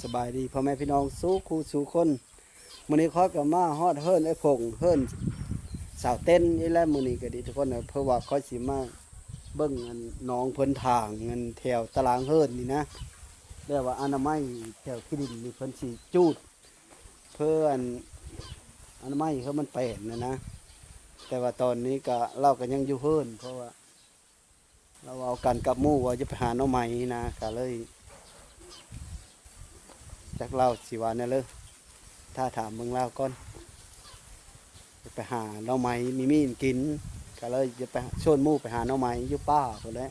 ສະບາຍດີພໍ່ແມ່ພີ່ນ້ອງສູ່ຄູ່ສູ່ຄົນ. ມື້ນີ້ຂ້ອຍກໍມາຮອດເຮືອນອ້າຍພົງ ເຮືອນສາວເຕັ້ນນີ້ແຫຼະ. ມື້ນີ້ກໍດີທຸກຄົນ ເພາະວ່າຂ້ອຍຊິມາເບິ່ງອັນ ນ້ອງເພິ່ນຖາງອັນ ແຖວຕາລາງເຮືອນນີ້ນະ ແບບວ່າອະນາໄມແຖວຂີ້ດິນນີ້ ເພິ່ນຊິຈູດ ເພື່ອອັນ ອະນາໄມເພື່ອມັນແປນນະນະ. ແຕ່ວ່າຕອນນີ້ກະ ລາວກໍຍັງຢູ່ເຮືອນ ເພາະວ່າລາວເວົ້າກັນກັບໝູ່ວ່າຈະໄປຫາໜໍ່ໄມ້ນະ ກະເລີຍຈັກລາວຊິວ່າແນວເລີ ຖ້າຖາມເບິ່ງລາວກ່ອນ. ຈະໄປຫາໜໍ່ໄມ້ມີມີນກິນ ກະເລີຍຈະໄປຊວນໝູ່ໄປຫາໜໍ່ໄມ້ຢູ່ປ່າພຸ້ນແຫຼະ.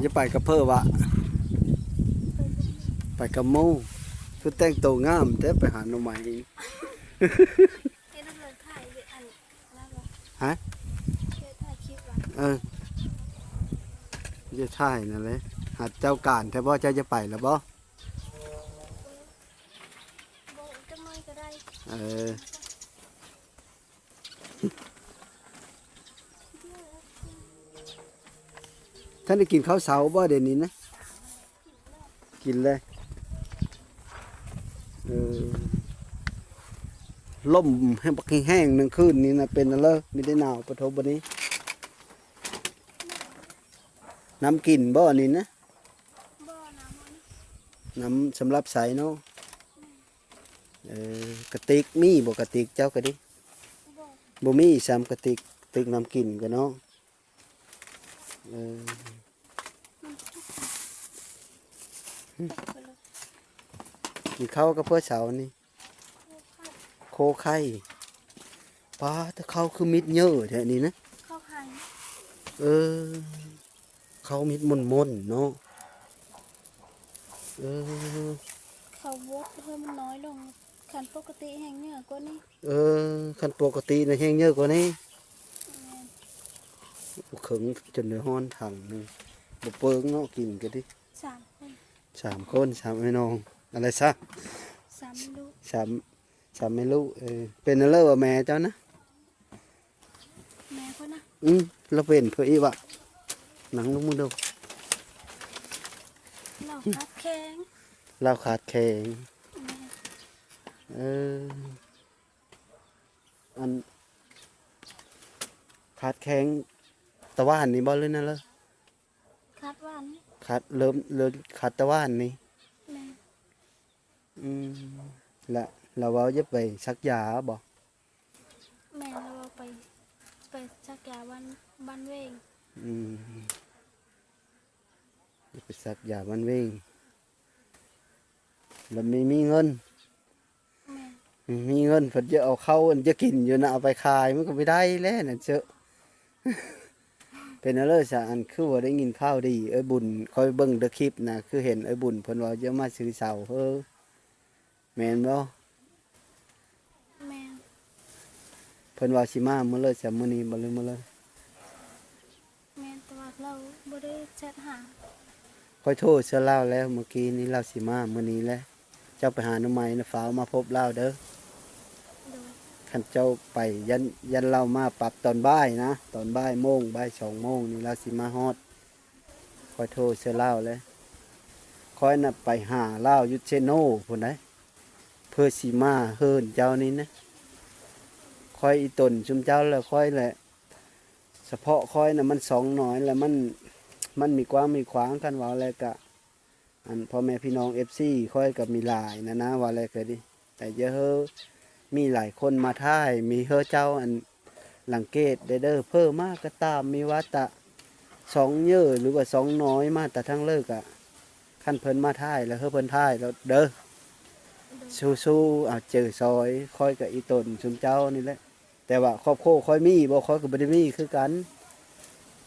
ຢ່າໄປກັບເພີວະ ໄປກັບໝູ່. ຄືແຕ່ງໂຕງາມແທ້ ໄປຫາໜໍ່ໄມ້. ເຮັດເລື່ອງຖ່າຍຢູ່ອັນນັ້ນວະ ຮະ? ເຮັດຖ່າຍຄລິບວະ ເອີ ຢ່າຖ່າຍນັ້ນແຫຼະ. ຫາເຈົ້າການແທ້ບໍ່? ເຈົ້າຈະໄປແລ້ວບໍ່? ບໍ່ ຈັກໜ້ອຍກໍໄດ້. ເອີ ທ່ານໄດ້ກິນເຂົ້າເຊົ້າບໍ່ດຽວນີ້ນະ? ກິນແລ້ວ. ເອີ ລົມແຮງ ບັກແຮງໆ ມື້ຄືນນີ້ນະ ເປັນແນວເລີ ມີແຕ່ໜາວປະໂທບັດນີ້. ນ້ຳກິນບໍ່ອັນນີ້ນະ? ບໍ່ ນ້ຳອັນ ນ້ຳສຳລັບໃຊ້ເນາະ. ເອີ ກະຕິກມີບໍ່? ກະຕິກເຈົ້າກະດີ ບໍ່ ບໍ່ມີຊ້ຳກະຕິກ ກະຕິກນ້ຳກິນກະເນາະ. ເອີ ມັນ ກິນເຂົ້າກັບເພື່ອເຊົ້ານີ້ ໂຄໄຂ່. ປ້າ ແຕ່ເຂົ້າຄືມິດເຍີະແທ້ນີ້ນະ ເຂົ້າໄຂ່. ເອີ ເຂົ້າມິດມົນໆເນາະ. ເອີ ເຂົ້າບົດເຮີ້ຍມັນນ້ອຍລົງ ຄັນປົກກະຕິແຮງເຍີະກວ່ານີ້. ເອີ ຄັນປົກກະຕິນະແຮງເຍີະກວ່ານີ້. ແມ່ນ ເຄິ່ງຈົນໄດ້ຮ້ອນຖັງໜຶ່ງ ບໍ່ເປິງເນາະ ກິນກະດີ. ສາມຄົນ ສາມຄົນ ສາມອ້າຍນ້ອງ ອະໄລຊະ ສາມແມ່ລູກ ສາມ ສາມແມ່ລູກ. ເອີ ເປັນແນວເລີວ່າແມ່ເຈົ້ານະ? ແມ່ຂ້ອຍນະ ອືມ ລາວເປັນເພິ່ນອີກວະ. ນັ່ງລົງມາດູ ລາວຂາດແຂງ ລາວຂາດແຂງ. ແມ່ນ ເອີ ອັນ ຂາດແຂງຕາວານນີ້ບໍ່ ຫຼືແນວເລີ? ຂາດວານ ຂາດ ເລີ່ມ ເລີ່ມຂາດຕາວານນີ້. ແມ່ນ ອືມ ລະ ລະເວົ້າຢາກໄປສັກຢາບໍ່? ແມ່ນ ລະເວົ້າໄປ ໄປສັກຢາບ້ານ ບ້ານເວງ. ອືມ ຢາກໄປສັກຢາບ້ານເວງ ລະມີ ມີເງິນ. ແມ່ນ ມີເງິນເພິ່ນຈະເອົາເຂົ້າອັນຈະກິນຢູ່ນະ ເອົາໄປຂາຍມັນກໍບໍ່ໄດ້ແລ້ວນັ້ນເຊີ. ເປັນແນວເລີຊະ ອັນຄືວ່າໄດ້ຍິນຂ່າວດີ ເອີຍບຸນ ຂ້ອຍເບິ່ງແຕ່ຄລິບນະ ຄືເຫັນເອີຍບຸນເພິ່ນວ່າຈະມາຊື້ເສົາເຮີ ແມ່ນບໍ່? ແມ່ນ ເພິ່ນວ່າຊິມາມື້ເລີຊະ ມື້ນີ້ບໍ່ ຫຼືມື້ເລີ? ແມ່ນ ແຕ່ວ່າລາວບໍ່ໄດ້ແຊັດຫາ. ຂ້ອຍໂທໃສ່ລາວແລ້ວ ມື້ກີ້ນີ້ລາວຊິມາມື້ນີ້ແຫຼະ. ເຈົ້າໄປຫາໜໍ່ໄມ້ນະ ຟ້າວມາພົບລາວເດີ. ໂດຍ ຄັນເຈົ້າໄປ ຢ້ານ ຢ້ານລາວມາປັບຕອນບ່າຍນະ ຕອນບ່າຍໂມງ ບ່າຍສອງໂມງນີ້ລາວຊິມາຮອດ. ຂ້ອຍໂທໃສ່ລາວແລ້ວ ຂ້ອຍນະໄປຫາລາວຢູ່ເຊໂນພຸ້ນໃດ໋ ເພື່ອຊິມາເຮືອນເຈົ້ານີ້ນະ. ຂ້ອຍອີ່ຕົນຊຸມເຈົ້າແລ້ວ ຂ້ອຍແຫຼະ ສະເພາະຂ້ອຍນະມັນສອງໜ້ອຍ ແລ້ວມັນ ມັນມີກວ້າງມີຂວາງ ຄັນເວົ້າແລ້ວກະ ອັນພໍ່ແມ່ພີ່ນ້ອງເອັຟຊີຂ້ອຍກໍມີຫຼາຍນະນະ ວ່າແລ້ວກໍດີ ແຕ່ຢ່າເຮີ ມີຫຼາຍຄົນມາຖ່າຍ ມີເຮີເຈົ້າອັນລັງເກດໄດ້ເດີ ເພີມາກໍຕາມ ມີວ່າຕະສອງເຢີ ຫຼືວ່າສອງນ້ອຍມາຕະທາງເລີກະ ຄັນເພິ່ນມາຖ່າຍແລ້ວ ເຮີເພິ່ນຖ່າຍໂລດເດີ. ໂດຍ ສູ້ໆ ເອົາເຈີຊອຍ ຂ້ອຍກໍອີ່ຕົນຊຸມເຈົ້ານີ້ແຫຼະ. ແຕ່ວ່າຄອບຄົວຂ້ອຍມີບໍ່ ຂ້ອຍກໍບໍ່ໄດ້ມີຄືກັນ.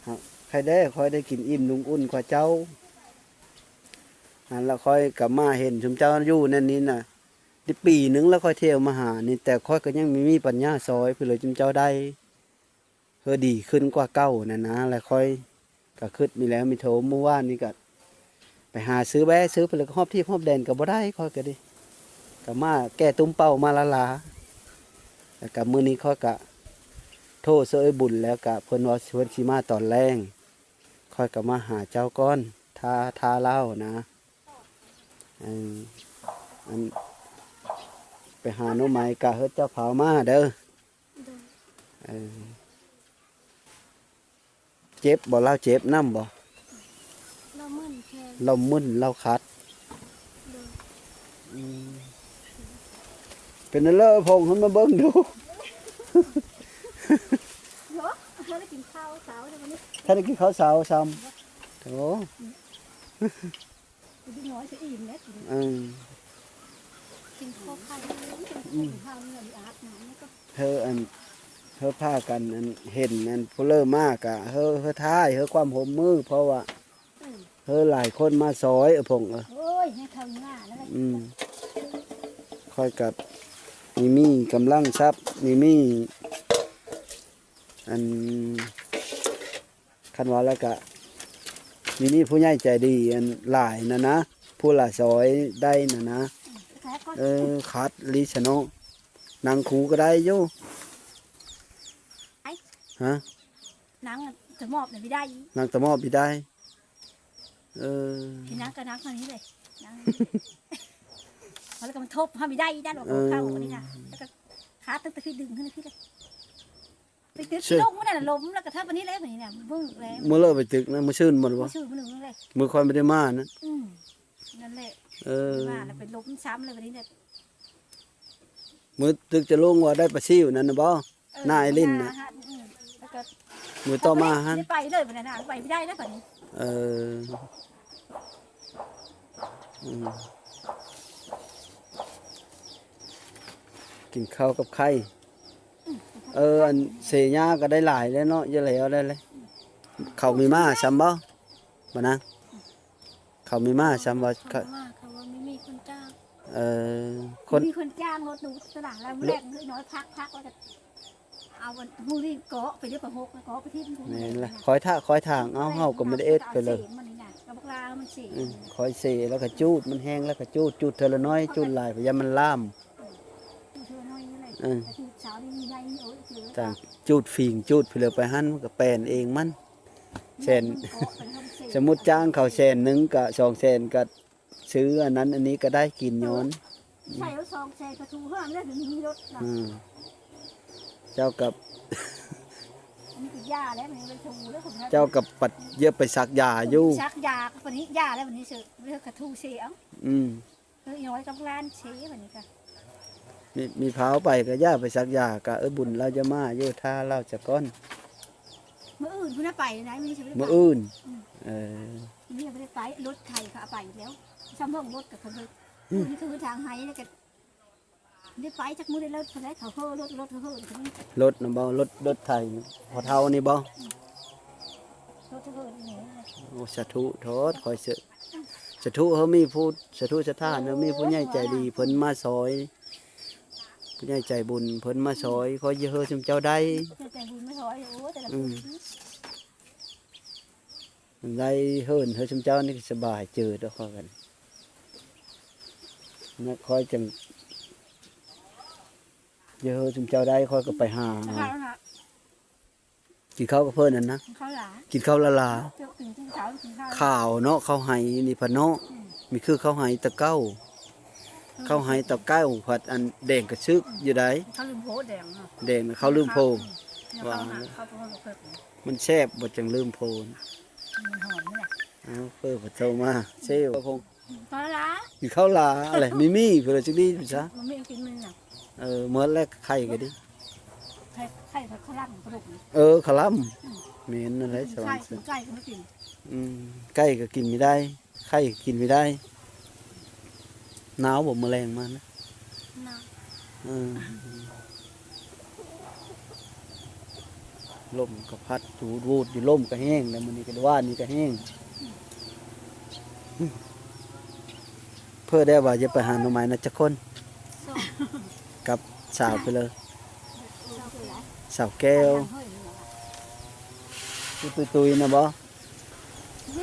ຫາກໃຄແດ່ຂ້ອຍໄດ້ກິນອີ່ມນຸ່ງອຸ່ນກວ່າເຈົ້າ. ຫັ້ນລະຂ້ອຍກໍມາເຫັນຊຸມເຈົ້າຢູ່ແນວນີ້ນະ ໄດ້ປີໜຶ່ງແລ້ວຂ້ອຍທ່ຽວມາຫານີ້ ແຕ່ຂ້ອຍກໍຍັງມີ ມີປັນຍາຊ່ອຍເພິ່ນເລີຍ ຈຸມເຈົ້າໄດ້ເຮີດີຂຶ້ນກວ່າເກົ່ານັ້ນນະ. ແລ້ວຂ້ອຍ ກະຄຶດນີ້ແຫຼະ ມີໂທມື້ວານນີ້ກະໄປຫາຊື້ແບ້ຊື້ ເພິ່ນລະກະຮອບທີບຮອບແດນກະບໍ່ໄດ້ ຂ້ອຍກະດີ ກະມາແກ່ຕຸ້ມເປົ້າມາລາໆ. ແລ້ວກະມື້ນີ້ຂ້ອຍກະໂທເຊີຍອ້າຍບຸນ ແລ້ວກະເພິ່ນວ່າເພິ່ນຊິມາຕອນແລງ ຂ້ອຍກະມາຫາເຈົ້າກ່ອນ ຖ້າ ຖ້າລາວນະ ເອີ ອັນ ໄປຫາໜໍ່ໄມ້ກະເຮີດເຈົ້າພາມາເດີ. ໂດຍ. ເອີ ເຈັບບໍ່? ລາວເຈັບນຳບໍ່? ລາວມຶນແຂນ ລາວມຶນ ລາວຂັດ. ໂດຍ. ອືມ ເປັນແນວໃດ ເອົາຜົງໃຫ້ມາເບິ່ງດູ. ໂອ້ ບໍ່ໄດ້ກິນເຂົ້າເຊົ້າເດ້ມື້ນີ້ ທ່ານໄດ້ກິນເຂົ້າເຊົ້າຊ້ຳ. ໂອ້ ເດັກນ້ອຍຊິອີ່ມແລ້ວກິນ. ເອີ ກິນເຂົ້າໄຂ່ ກິນເຂົ້າ ອືມ ເຮົານີ້ອາບນ້ຳ ເຮີອັນ ເຮີພາກັນອັນເຫັນອັນຜູ້ເລີມາກະເຮີ ເຮີຖ່າຍ ເຮີຄວາມຮ່ວມມື ເພາະວ່າ ອືມ ເຮີຫຼາຍຄົນມາຊ່ອຍ ເອີ ພົງເອີຍ. ໂອ້ຍ ໃຫ້ເຂົາຢູ່ໜ້າແລ້ວ ອືມ ຂ້ອຍກະມີ ມີກຳລັງຊັບ ມີ ມີອັນ ຄັນວ່າແລ້ວກະ ມີ ມີຜູ້ໃຫຍ່ໃຈດີອັນຫຼາຍນະນະ ຜູ້ລະຊ່ອຍໄດ້ນະນະ. ອືມ ເອີ ຂັດລີຊະເນາະ ນັ່ງຄູກະໄດ້ຢູ່. ໄອ້ ຮະ? ນັ່ງຕະໝອບນີ້ໄດ້ ນັ່ງຕະໝອບນີ້ໄດ້. ເອີ ຊິນັ່ງກະນັ່ງເທົ່ານີ້ເລີຍ ນັ່ງ ແລ້ວກະມັນທົບເຮົາໄດ້ອີກນະ ເອີ ເຂົ້ານີ້ນະ ແລ້ວກະຂາຕັ້ງແຕ່ພີ້ດຶງຂຶ້ນພີ້ເລີຍ. ໄປຕຶກ ເຊີ ລົງມື້ນັ້ນນະ ລົມແລ້ວກະທັບອັນນີ້ແຫຼະ ບາດນີ້ນະ ບຶ້ງແລ້ວ. ມື້ເລີກໄປຕຶກນະ ມື້ຊືນບໍ່ ມື້ຊືນມື້ໜຶ່ງເລີຍ ມື້ຄ່ອຍບໍ່ໄດ້ມານະ. ອືມ ນັ້ນແຫຼະ ເອີ ມາແລ້ວໄປລົມຊ້ຳເລີຍບາດນີ້ນະ. ມື້ຕຶກຈະລົງວ່າໄດ້ປາຊິວນັ້ນນະບໍ່? ເອີ ນາຍລິນນະ ອືມ ແລ້ວກະມື້ຕໍ່ມາຫັ້ນ ໄປເລີຍບາດນັ້ນນະ ໄປບໍ່ໄດ້ແລ້ວບາດນີ້. ເອີ ອືມ ກິນເຂົ້າກັບໄຂ່. ເອີ ອັນເສຍຫຍ້າກະໄດ້ຫຼາຍແລ້ວເນາະ ຢ່າແລ້ວໄດ້ເລີຍ. ເຂົາມີມ້າຊ້ຳບໍ່ ບໍ່ນາງ? ເຂົາມີມ້າຊ້ຳວ່າ ເຂົາ ເຂົາ ມາ ເຂົາວ່າມີ ມີຄົນຈ້າງ. ເອີ ຄົນ ມີຄົນຈ້າງລົດດູຕະຫຼາດ ແລ້ວແລກນ້ອຍພັກໆ ແລ້ວກະເອົາອັນ ຜູ້ນີ້ເກາະໄປເດີ ປະຫົກເກາະໄປຖິ້ມ. ແມ່ນລະ ຄອຍຖ້າ ຄອຍຖ້າເອົາ ເຮົາກະບໍ່ໄດ້ເອັດໄປເລີຍ. ອືມ ຄອຍເສ ແລ້ວກະຈູດ ມັນແຫ້ງແລ້ວກະຈູດ ຈູດເທື່ອລະໜ້ອຍ ຈູດຫຼາຍ ພະຍາມັນລາມ. ເອີ ຈ້າງຈູດຝີງຈູດໄປເລີຍ ໄປຫັ້ນມັນກະແປ່ນເອງມັນ. ແສນ ສົມມຸດຈ້າງເຂົາແສນໜຶ່ງກະສອງແສນ ກະຊື້ອັນນັ້ນອັນນີ້ກະໄດ້ກິນຍ້ອນ. ໃສ່ເອົາສອງແສນກະຖືເຮືອນແລ້ວ ມີລົດນະ. ອືມ ເຈົ້າກັບ ອັນນີ້ກະຢາແລ້ວ ມັນໄປຖືແລ້ວ ເຈົ້າກັບປັດເຍາະໄປສັກຢາຢູ່ ສັກຢາ ປານນີ້ຢາແລ້ວ ບາດນີ້ເສີ ເລີກກະຖືເສເອົາ. ອືມ ເອີ ອີນ້ອຍກັບຫຼານເຊບາດນີ້ກະ ມີ ມີພາໄປກະຢ່າໄປສັກຢາ ກະເອີຍບຸນລາວຈະມາຢູ່ ຖ້າລາວສາກ່ອນ. ມື້ອື່ນພຸ້ນນະໄປນະ ມື້ນີ້ຊິບໍ່ໄດ້ໄປ ມື້ອື່ນ. ອືມ ເອີ ມື້ນີ້ບໍ່ໄດ້ໄປ ລົດໄຖເຂົາເອົາໄປແລ້ວ ຊ້ຳເບິ່ງລົດກະເຂົາເລີຍ. ອືມ ມື້ນີ້ຄືທາງໄຮແລ້ວກະ ໄດ້ໄປຈັກມື້ໄດ້ລົດເທົ່າໃດ ເຂົາເຮີລົດ ລົດເຮີ ລົດນະບໍ່ ລົດ ລົດໄຖພໍ່ເຖົ້ານີ້ບໍ່? ອືມ ລົດເຮີນີ້. ໂອ້ ສາທຸໂທດ ຂ້ອຍເຊື່ອ ສາທຸ ເຮົາມີຜູ້ ສາທຸສະຖານ ເຮົາມີຜູ້ໃຫຍ່ໃຈດີເພິ່ນມາຊ່ອຍ ຜູ້ໃຫຍ່ໃຈບຸນເພິ່ນມາຊ່ອຍ ຂໍເຮີຊຸມເຈົ້າໄດ້ ຜູ້ໃຫຍ່ໃຈບຸນມາຊ່ອຍ. ໂອ້ ແຕ່ລະ ອືມ ຄົນ ໄດ້ເຮີນເຮີຊຸມເຈົ້ານີ້ສະບາຍເຈີດອກເຂົາກັນ ນະ ຂ້ອຍຈັ່ງ ເຮີຊຸມເຈົ້າໄດ້ ຂ້ອຍກະໄປຫາ ກິນເຂົ້າກັບເພິ່ນຫັ້ນນະ ກິນເຂົ້າຫຼາ ກິນເຂົ້າຫຼາໆ ກິນເຂົ້າ ກິນເຂົ້າ ຂາວເນາະ ເຂົ້າໄຮນີ້ພັດເນາະ. ອືມ ມີຄືເຂົ້າໄຮຕະເກົ້າ ເອີ ເຂົ້າໄຮຕະເກົ້າພັດອັນແດງກະຊຶກຢູ່ໃດ ເຂົ້າລືມໂພແດງເນາະ ແດງນະ ເຂົ້າລືມໂພ. ອືມ ວ່າ ມັນແຊບບໍ່ ຈັ່ງລືມໂພ ມັນຫອມນີ້ແຫຼະ. ເອົາ ເປີດປະຕູມາ ເຊວ ເຂົ້າຫຼາ ກິນເຂົ້າຫຼາແຫຼະ ມີມີເພິ່ນຊິດີຊະ ມີກິນມັນນະ. ເອີ ໝົດແລ້ວ ໄຂ່ກະດີ ໄຂ່ ໄຂ່ເຂົ້າລຳປາດຸກ. ເອີ ເຂົ້າລຳ. ອືມ ແມ່ນນັ້ນແຫຼະ ກິນໄຂ່ ສະຫວ່າງ ກິນໄກ່ກະບໍ່ກິນ. ອືມ ໄກ່ກະກິນບໍ່ໄດ້ ໄຂ່ກະກິນບໍ່ໄດ້. ໜາວບໍ່ ມື້ແລງມານະ? ໜາວ. ເອີ ລົມກະພັດ ຫວູດໆ ຢູ່ ລົມກະແຮງ ແລ້ວມື້ນີ້ກະ ວານນີ້ກະແຮງ. ເພິ່ນໄດ້ວ່າຈະໄປຫາໜໍ່ໄມ້ນະຈັກຄົນ? ສອງ ກັບສາວເພິ່ນເລີຍ ສາວແກ້ວ ສາວແກ້ວ ຕຸ້ຍໆ ນະບໍ່? ເ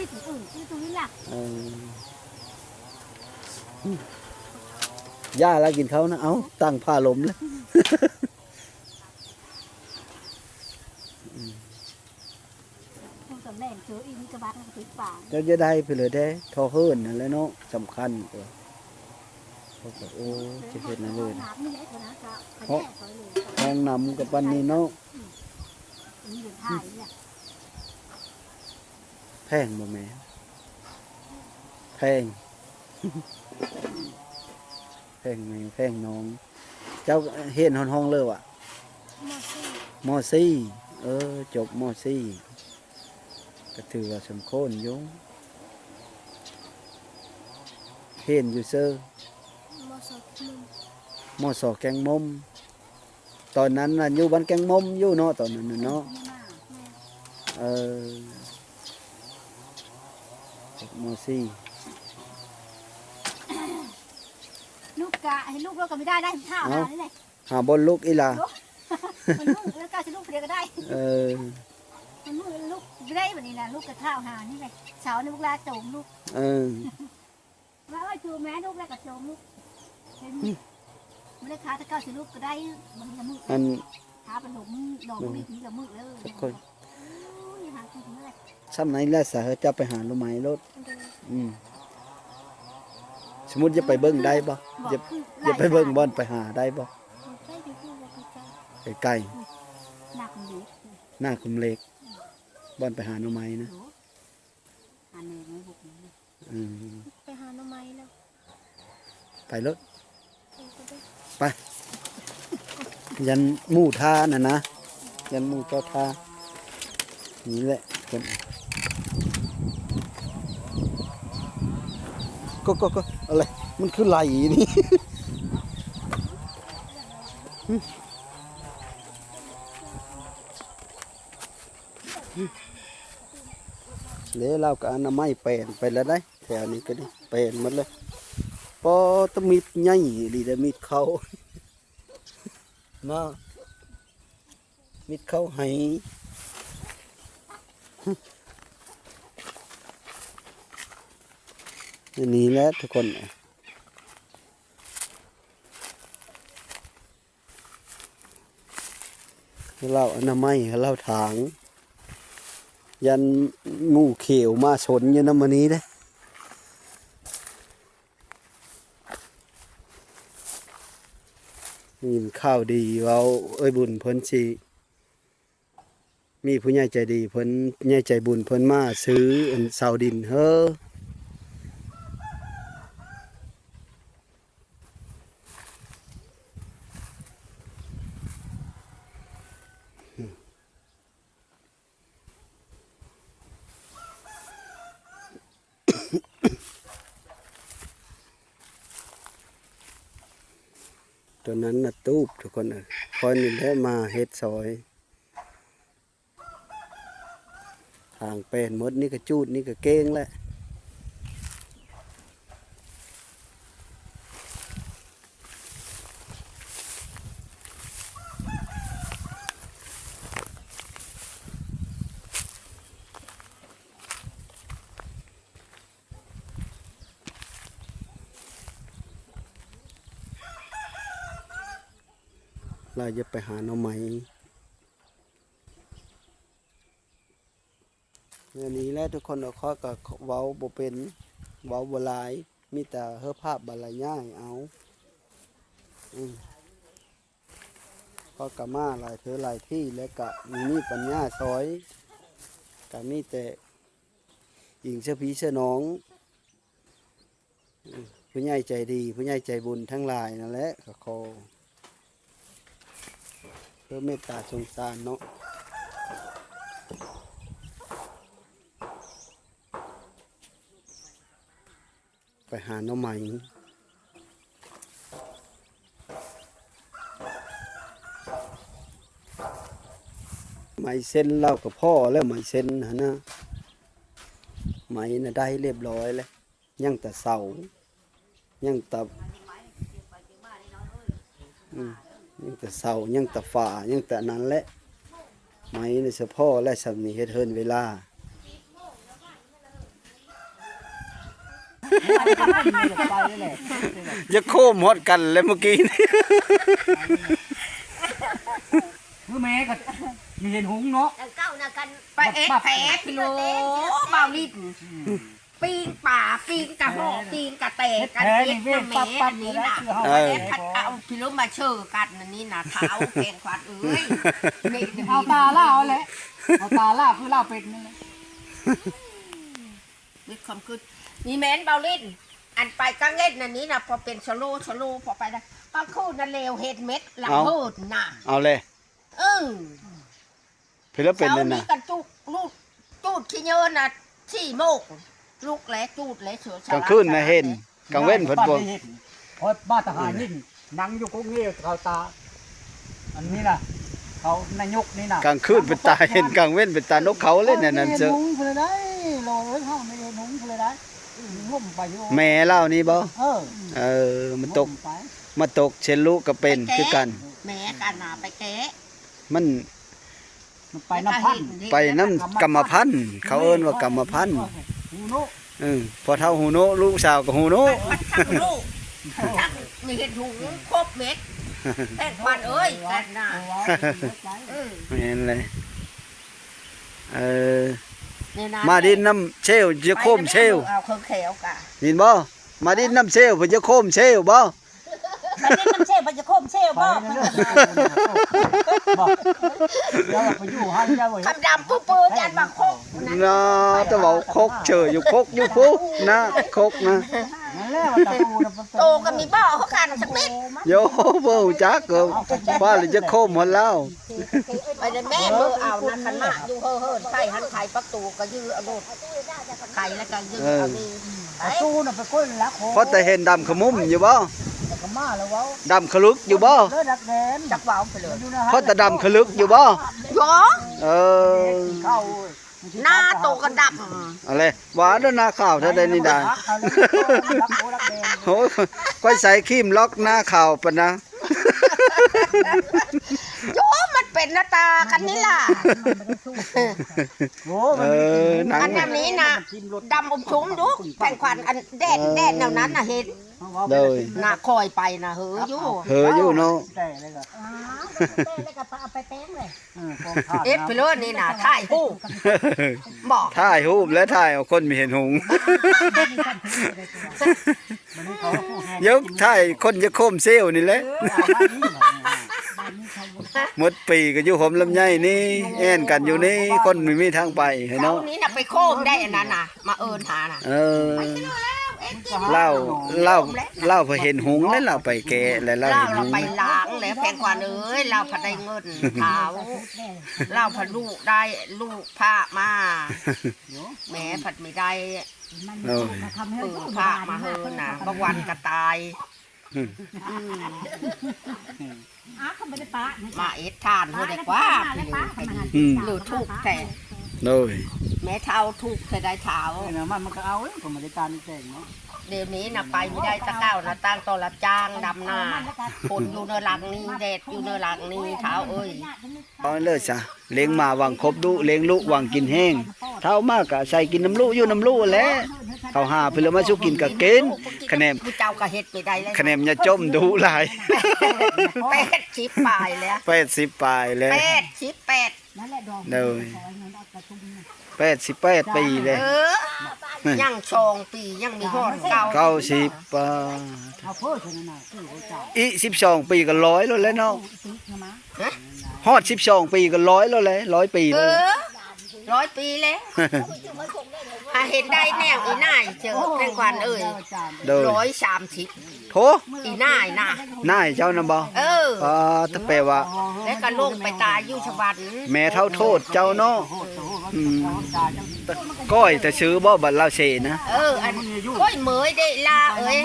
ອີ ຢ່າລະ ກິນເຂົ້ານະ ເອົ້າ ຕັ້ງຜ້າລົມລະ. ເຈົ້າຈະໄດ້ໄປເລີຍເດ້ ທໍ່ເຫີນນັ້ນແຫຼະເນາະ ສຳຄັນ. ເອີ ເຂົາກໍ ໂອ້ ຈະເຮັດແນວເລີຍນະ. ຫ້ອງ ຫ້ອງນ້ຳກໍປານນີ້ເນາະ. ແພງບໍ່ແມ່? ແພງ ແພງແມ່ແພງນ້ອງ. ເຈົ້າຮຽນຮອດຫ້ອງເລີຫວາ? ມໍສີ່ ມໍສີ່ ເອີ ຈົບມໍສີ່ ກໍຖືວ່າສົມຄວນຢູ່. ຮຽນຢູ່ເຊີ? ມໍສໍແກ້ງມົມ ມໍສໍແກ້ງມົມ. ຕອນນັ້ນນະຢູ່ບ້ານແກ້ງມົມຢູ່ເນາະ ຕອນນັ້ນນະເນາະ. ເອີ ມໍສີ່ ລູກກະໃຫ້ລູກ ລູກກໍບໍ່ໄດ້ ໄດ້ເທົ່າ ເອົ້າ ນີ້ແຫຼະ. ຫາບ່ອນລຸກອີ່ຫຼ້າ. ມັນລຸກ ແລ້ວກໍຊິລຸກຜູ້ດຽວກໍໄດ້. ເອີ ມັນລຸກບໍ່ໄດ້ບັດນີ້ນະ ລຸກກໍເທົ່າຫານີ້ແຫຼະ. ເຊົ້ານີ້ລູກຫຼ້າໂຈມລຸກ. ເອີ ວ່າເອີຍ ໂຈມແມ່ລຸກ ແລ້ວກໍໂຈມລຸກ. ເຫັນ ອືມ ບໍ່ໄດ້ຂາ ແຕ່ເກົ່າຊິລຸກກໍໄດ້ ບາງທີກໍມື້ ອັນ ຂາໄປຫຼົງດອກ ອືມ ນີ້ ທີ່ລະມື້ເລີຍ. ໂອ້ຍ ຫາກິນເລີຍ. ຊ່ຳໃດແຫຼະ ສາເຮີ ເຈົ້າໄປຫາໜໍ່ໄມ້ໂລດ. ໂດຍ ອືມ ສົມມຸດຢາກໄປເບິ່ງໄດ້ບໍ່? ບໍ່ ຢາກ ຢາກໄປເບິ່ງບ່ອນໄປຫາໄດ້ບໍ່? ໄປຢູ່ ບໍ່ໄກ ໄກໆ ໜ້າຂຸມເຫຼັກ ໜ້າຂຸມເຫຼັກ ບ່ອນໄປຫາໜໍ່ໄມ້ນະ. ໂດຍ ຫາແມ່ໄມ້ບົກນີ້. ອືມ ໄປຫາໜໍ່ໄມ້ແລ້ວ ໄປໂລດ. ໄປ ຢ້ານໝູ່ທ່າຫັ້ນນະ ຢ້ານໝູ່ເຈົ້າທ່າ. ນີ້ແຫຼະເພິ່ນ ກໍ ກໍ ກໍ ອະໄລ ມັນຄືໄຫຼນີ້. ເດ້ ລາວກໍອະນາໄມແປນໄປແລ້ວໄດ໋ ແຖວນີ້ກໍດີ ແປນໝົດເລີຍ. ປໍ ຕະມິດໃຫຍ່ອີ່ຫຼີເດ້ ມິດເຂົ້າ ມາ ມິດເຂົ້າໄຫ ນີ້ແຫຼະທຸກຄົນ. ລາວອະນາໄມ ລາວຖາງ ຢ້ານງູຂຽວມາຊົນຢູ່ນຳມື້ນີ້ເດ້. ໄດ້ຍິນຂ່າວດີເວົ້າ ເອື້ອຍບຸນເພິ່ນຊິ ມີຜູ້ໃຫຍ່ໃຈດີເພິ່ນ ໃຫຍ່ໃຈບຸນເພິ່ນມາຊື້ອັນເສົາດິນເຮີ. ຕົວນັ້ນນະຕູບ ທຸກຄົນເອີຍ ຂ້ອຍນີ້ແຫຼະມາເຮັດຊອຍ. ທາງແປນໝົດ ນີ້ກະຈູດ ນີ້ກະເກ້ງແຫຼະ. ລາວຢາກໄປຫາໜໍ່ໄມ້. ແນວນີ້ແຫຼະທຸກຄົນເອີຍ ຂ້ອຍກໍເວົ້າບໍ່ເປັນ ເວົ້າບໍ່ຫຼາຍ ມີແຕ່ເຮີພາບບັນລະຍາຍເອົາ. ອືມ ຂ້ອຍກໍມາຫຼາຍເທື່ອຫຼາຍທີ່ ແລ້ວກໍມີ ມີປັນຍາຊ່ອຍ ກໍມີແຕ່ອີງເຊື່ອພີ່ເຊື່ອນ້ອງ. ອືມ ຜູ້ໃຫຍ່ໃຈດີ ຜູ້ໃຫຍ່ໃຈບຸນທັງຫຼາຍນັ້ນແຫຼະ ກໍຂໍເພິ່ນເມດຕາສົງສານເນາະ. ໄປຫາໜໍ່ໄມ້ ໄມ້ເຊັນລາວກໍພໍແລ້ວ ໄມ້ເຊັນຫັ້ນນະ ໄມ້ນະໄດ້ລຽບຮ້ອຍແລ້ວ. ຍັງແຕ່ເສົາ ຍັງແຕ່ ອືມ ຍັງແຕ່ເສົາ ຍັງແຕ່ຝາ ຍັງແຕ່ອັນນັ້ນແຫຼະ. ໄມ້ນີ້ສະເພາະແຫຼະ ຊ່ຳນີ້ເຮັດເຮືອນເວລາ. ຢາກໂຄມຮອດກັນແຫຼະມື້ກີ້ນີ້. ຄືແມ່ກໍມີເຫັນຫຸງເນາະ ອັນເກົ່ານະ ໄປເອ໊ະແຜພິໂລ ເບົາລິດ ປີ້ງປາ ປີ້ງກະເຫາະ ປີ້ງກະແຕ ເຮັດແຜນີ້ເວປັບປັບຢູ່ແລ້ວ ອັນນີ້ນະ ເອີ ພັດເອົາພິໂລມາເຊີກັນ ອັນນີ້ນະ ທ້າວແພງຂວັນເອີຍ ເອົາຕາລາວແຫຼະ ເອົາຕາລາວຄືລາວເປັນນັ້ນແຫຼະ ເຮັດຄວາມຄິດ ນີ້ແມ່ນເບົາລິດ ອັນໄປກາງເວັນອັນນີ້ນະ ພໍເປັນສະໂລ ສະໂລ ພໍໄປນະ ກາງຄືນນະເລວເຮັດເມັດລະເບີດນະ ເອົາແຫຼະ ເອີ ເພິ່ນລະເປັນນັ້ນນະ ເຊົ້ານີ້ກະຈຸກ ລູກຈູດຂີ້ເຍີນນະ ສີ່ໂມງ ລຸກແລ້ວຈູດແລ້ວ ກາງຄືນນະເຫັນ ກາງເວັນເພິ່ນບໍ່ ເຫັນ ເພາະມາແຕ່ຫາຍິງ ນັ່ງຢູ່ກົກເງເຂົາຕາ ອັນນີ້ນະ ເຂົານາຍົກນີ້ນະ ກາງຄືນເປັນຕາເຫັນ ກາງເວັນເປັນຕານົກເຂົາເລີຍແນວນັ້ນເຊີ ເຮົາໄດ້ເຮັດຫຸງພຸ້ນລະໄດ໋ ໂລເອີຍ ເຮົາໄດ້ເຮັດຫຸງພຸ້ນລະໄດ໋ ລົ້ມໄປຢູ່ ແມ່ລາວນີ້ບໍ່ ເອີ ເອີ ມັນຕົກ ມາຕົກເຊນລຸກະເປັນຄືກັນ ແມ່ກັນນະໄປແກະ ມັນ ມັນໄປນຳພັນ ໄປນຳກຳມະພັນ ເຂົາເອີ້ນວ່າກຳມະພັນ ເອີ ພໍ່ເຖົ້າຮູ້ໂນ ລູກສາວກໍຮູ້ໂນ ທັງຮູ້ທັງມີເຮັດຫຸງຄົບເມັດ ແພງຂວັນເອີຍ ກັນນະ ເອີ ແມ່ນເລີຍ ເອີ ມາດິນນຳເຊວ ຢ່າໂຄມເຊວ ເອົາເຄື່ອງແຂວກະ ຍິນບໍ່ ມາດິນນຳເຊວ ເພິ່ນຈະໂຄມເຊວບໍ່ ມາດິນນຳເຊວ ເພິ່ນຈະໂຄມເຊວບໍ່ ບໍ່ ຢ່າໄປຢູ່ຫັ້ນ ຢ່າໄປ ຄຳດຳປືໆ ຢ້ານວ່າຄົກນະ ນາ ແຕ່ເວົ້າຄົກເຊີຍຢູ່ ຄົກຢູ່ພຸ້ນນະ ຄົກນະ ນັ້ນແຫຼະວ່າຕະປູນະ ໂຕກໍມີບໍ່ຄືກັນຈັກເມັດ ໂຢ ບໍ່ຮູ້ຈັກ ເອີ ວ່າແລ້ວຈະໂຄມຮອດລາວ ໄປແລ້ວແມ່ ເອີ ເບິ່ງເອົານະ ຄັນມາຢູ່ເຮີດໆ ໄປຫັ້ນໄຂປະຕູກໍຢື້ອາໂລດ ໄຂແລ້ວກໍຢື້ອານີ້ ເອີ ປະຕູນະໄປກົ້ນລະ ພໍແຕ່ເຫັນດຳຂະມຸ້ມຢູ່ບໍ່ ແລ້ວກໍມາແລ້ວເວົ້າ ດຳຂະລຶກຢູ່ບໍ່ ເລີດດັກແດນ ຈັກເວົ້າໄປເລີຍ ພໍແຕ່ດຳຂະລຶກຢູ່ບໍ່ ໂຢ ເອີ ເຂົ້າ ໜ້າໂຕກໍດຳ ເອົາແຫຼະ ວ່າແລ້ວໜ້າຂາວເທົ່າໃດນີ້ດາ ໂອ້ຍ ຂ້ອຍໃສ່ຄຣີມລັອກໜ້າຂາວປານນະ ໂຢ ມັນເປັນໜ້າຕາກັນນີ້ລະ ໂອ້ ເອີ ອັນນັ້ນນີ້ນະ ດຳອົມຊຸມດຸ ແພງຂວັນ ອັນແດດ ແດດແນວນັ້ນນະເຫັນ ໂດຍ ນະ ຂ້ອຍໄປນະ ເຫີຢູ່ ເຫີຢູ່ເນາະ ແຕ່ແລ້ວກໍ ເອີ ເຮັດໄປໂລດນີ້ນະ ຖ່າຍຮູບ ບໍ່ ຖ່າຍຮູບແລະຖ່າຍເອົາຄົນມີເຫັນຫຸງ ຢາກຖ່າຍຄົນຢາກໂຄມເຊວນີ້ແຫຼະ ໝົດປີກໍຢູ່ໂຮມລຳໄຍນີ້ ແອ່ນກັນຢູ່ນີ້ ຄົນບໍ່ມີທາງໄປໃຫ້ເນາະ ເຮົານີ້ນະໄປໂຄມໄດ້ອັນນັ້ນນະ ມາເອີ້ນຫານະ ເອີ ລາວ ລາວ ລາວເຫັນຫຸງແລ້ວລາວໄປແກະ ແລ້ວລາວເຫັນຫຸງ ລາວໄປລ້າງແລ້ວ ແພງຂວັນເອີຍ ລາວພັດໄດ້ເງິນຂາວ ລາວພັດລູກໄດ້ ລູກພາມາ ແມ່ພັດມີໄດ້ ເອີ ເອີ ພາມາເຮີນະ ບາງວັນກໍຕາຍ ອືມ ອືມ ອ້າວ ເຂົາບໍ່ໄດ້ປະ ມາເຮັດທານເຮົາໄດ້ກວ່າ ອືມ ຫຼືທຸກແທ້ ໂດຍ ແມ່ເຖົ້າທຸກແທ້ໄດ໋ເຖົ້າ ເອີ ມັນ ມັນກໍເອົາ ເອີ ກໍບໍ່ໄດ້ການແຕ່ງເນາະ ດຽວນີ້ນະໄປບໍ່ໄດ້ ແຕ່ເກົ່ານະຕ່າງຕ້ອງຮັບຈ້າງດຳນາ ຝົນຢູ່ເນີຫຼັງນີ້ ແດດຢູ່ເນີຫຼັງນີ້ ເຖົ້າເອີຍ ເອົາເລີຍຊະ ລ້ຽງໝາຫວັງຄົບດຸ ລ້ຽງລຸຫວັງກິນແຮງ ເຖົ້າມາກະໃສ່ກິນນຳລຸ ຢູ່ນຳລຸແຫຼະ ເຂົາຫາເພິ່ນລະມາສູ່ກິນກະກິນ ຂະແໜມ ຜູ້ເຈົ້າກໍເຮັດໄປໄດ້ແລ້ວ ຂະແໜມຢ່າຈົ່ມດຸຫຼາຍ ແປດສິບປາຍແລ້ວ ແປດສິບປາຍແລ້ວ ແປດສິບແປດ ໂດຍ ແປດສິບແປດປີແລ້ວ ເອີ ຍັງສອງປີ ຍັງມີຮອດເກົ້າ ເກົ້າສິບ ປາ ອີກສິບສອງປີກໍຮ້ອຍແລ້ວແຫຼະເນາະ ຮອດສິບສອງປີກໍຮ້ອຍແລ້ວແຫຼະ ຮ້ອຍປີແລ້ວ ເອີ ຮ້ອຍປີແລ້ວ ຫາເຫັນໄດ້ແນວອີ່ນາຍເຈີ ແພງຂວັນເອີຍ ໂດຍ ຮ້ອຍສາມສິບ ໂທ້ ອີ່ນາຍນະ ນາຍເຈົ້ານະບໍ່ ເອີ ປາ ແຕ່ແປວ່າ ແລ້ວກໍລົງໄປຕາຍຢູ່ສະຫວັນ ແມ່ເຖົ້າໂທດເຈົ້າເນາະ ອືມ ກ້ອຍແຕ່ຊື່ບໍ່ ບັດລາວເສນະ ເອີ ອັນກ້ອຍເໝີຍເດ້ລາເອີຍ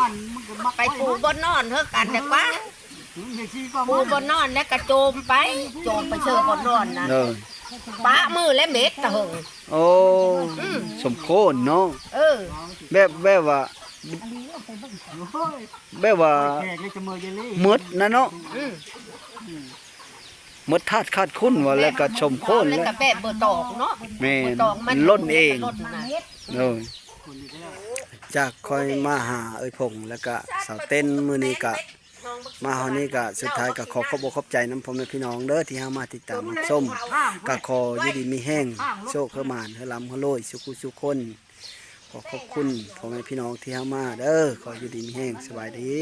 ໄປປູບ່ອນນອນເຮີກັນແຕ່ກວ່າ ປູບ່ອນນອນແລ້ວກະໂຈມໄປ ໂຈມໄປເຊີບ່ອນນອນນະ ເອີ ປະມື້ແລະເມັດຕະເຫິງ ໂອ້ ອືມ ສົມໂຄນເນາະ ເອີ ແບບ ແບບວ່າ ແບບວ່າ ແຂກເລີຍຈະເມີຍເຢເລ ໝົດນະເນາະ ອືມ ໝົດທາດຂາດຄຸນວ່າ ແລ້ວກະສົມໂຄນແລ້ວ ແລ້ວກະແບບບໍ່ຕອກເນາະ ແມ່ນ ບໍ່ຕອກມັນ ມັນຫຼົ່ນເອງ ມັນກໍຫຼົ່ນນະ ໂດຍ ຈາກຂ້ອຍມາຫາເອື້ອຍພົງ ແລ້ວກະສາວເຕັ້ນ ມື້ນີ້ກະ ມາຮອດນີ້ກະສຸດທ້າຍກະຂໍຂອບອົກຂອບໃຈນຳພໍ່ແມ່ພີ່ນ້ອງເດີ ທີ່ເຮົາມາຕິດຕາມຮັບຊົມ ກະຂໍຢູ່ດີມີແຮງ ໂຊກໃຫ້ໝານ ໃຫ້ລ່ຳໃຫ້ລວຍ ສູ່ຜູ້ສູ່ຄົນ. ຂໍຂອບຄຸນພໍ່ແມ່ພີ່ນ້ອງທີ່ເຮົາມາເດີ ຂໍຢູ່ດີມີແຮງ ສະບາຍດີ.